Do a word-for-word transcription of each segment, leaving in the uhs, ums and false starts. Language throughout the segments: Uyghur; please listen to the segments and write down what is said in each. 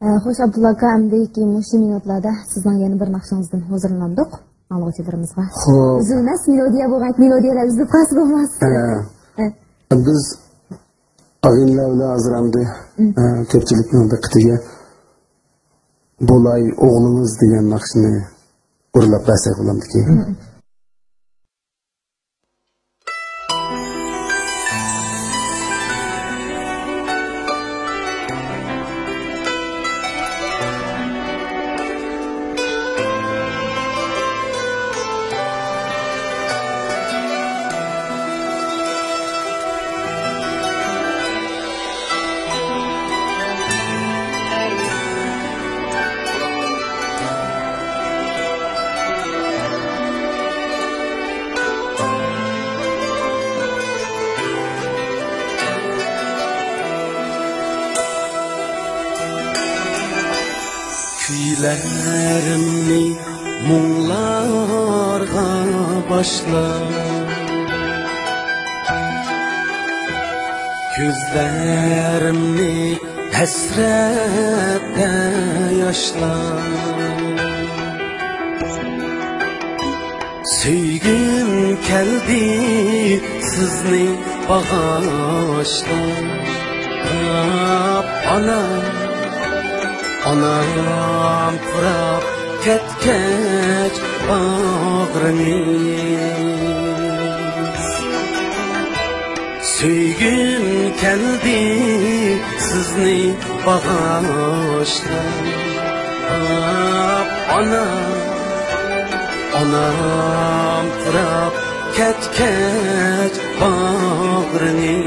ئە، خوش، ئابدۇللا ئاكا، ئەمدى كېيىن مۇشۇ مىنۇتلاردا سىزنىڭ يەنە بىر ناخشىڭىزدىن ھۇزۇرلىنىمدۇق ئاڭلىغۇچىلىرىمىزغا. خوپ. ئۈزۈلمەس مېلودىيە بولغاچ، مېلودىيەلەر ئۈزۈلۈپ قالسا بولماس. ئە، ئە. بىز ئاغىنىلەر بىلەن ھازىر ئەمدى، ئە، كۆپچىلىكنىڭ دىققىتىگە بولاي ئوغلىڭىز دېگەن ناخشىنى ئۇرلاپ بەرسەك بولامدىكىن؟ كۈيلىرىمنى مۇڭلارغا باشلاپ، كۆزلىرىمنى ھەسرەتتە ياشلار. سۆيگۈم كەلدى سىزنى باغاشلاپ، ئانا، ئانام پۇراپ كەتكەچ باغرىمىز. سۆيگۈم كەلدى سىزنى باغاشلاپ، ئانا، ئانام پۇراپ كەتكەچ باغرىمىز.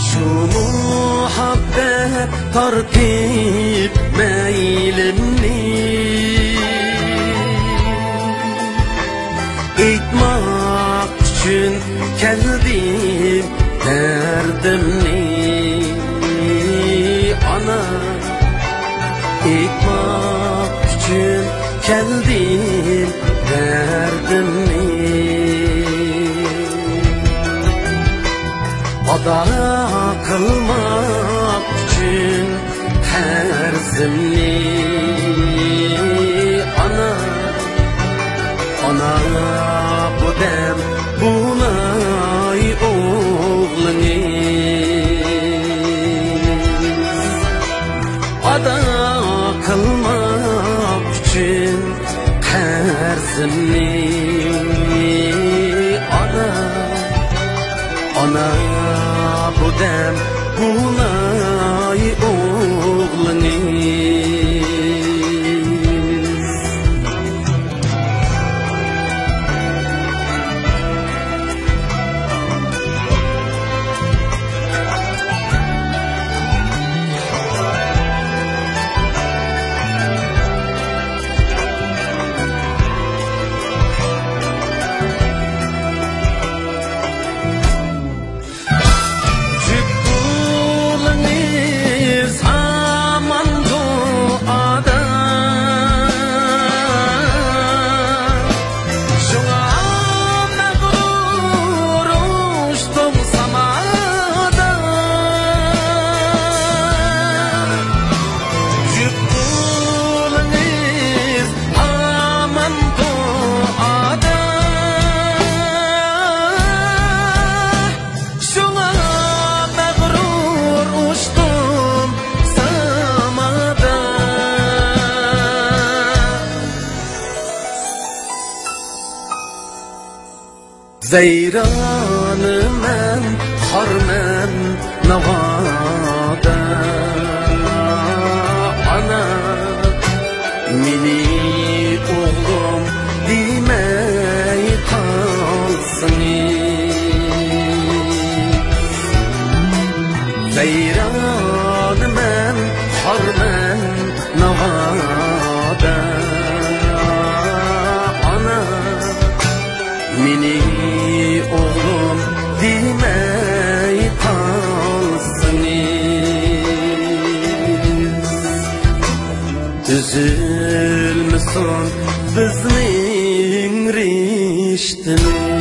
شۇ مۇھەببەت تارتىپ مەيلىمنى، ئېيتماق ئۈچۈن كەلدىم دەردىمنى، ئانا. ئېيتماق ئۈچۈن كەلدىم دەردىمنى، ئادا قىلماق ئۈچۈن قەرزىمنى، ئانا، ئانا، بۇ دەم بۇلاي ئوغلىنى ئادا قىلماق ئۈچۈن قەرزىمنى، ئانا، ئانا، بۇ دەم بۇلاي ئوغلىنى. جۈپ ئۇلىڭىز ئامان دۇئادا، شۇڭا مەغرۇر ئۇچتۇم سامادا. جۈپ ئۇلىڭىز ئامان دۇئادا، شۇڭا مەغرۇر ئۇچتۇم سامادا. زەيرانىمەن، خارمەن ناۋادا، ئانا، مېنى ئوغلۇم دېمەي قالسىڭىز. زەيرانىمەن، خارمەن ناۋادا، ئانا، مېنى ئوغلۇم دېمەي قالسىڭىز. تۈز ئۈزۈلمىسۇن بىزنىڭ رىشتىمىز.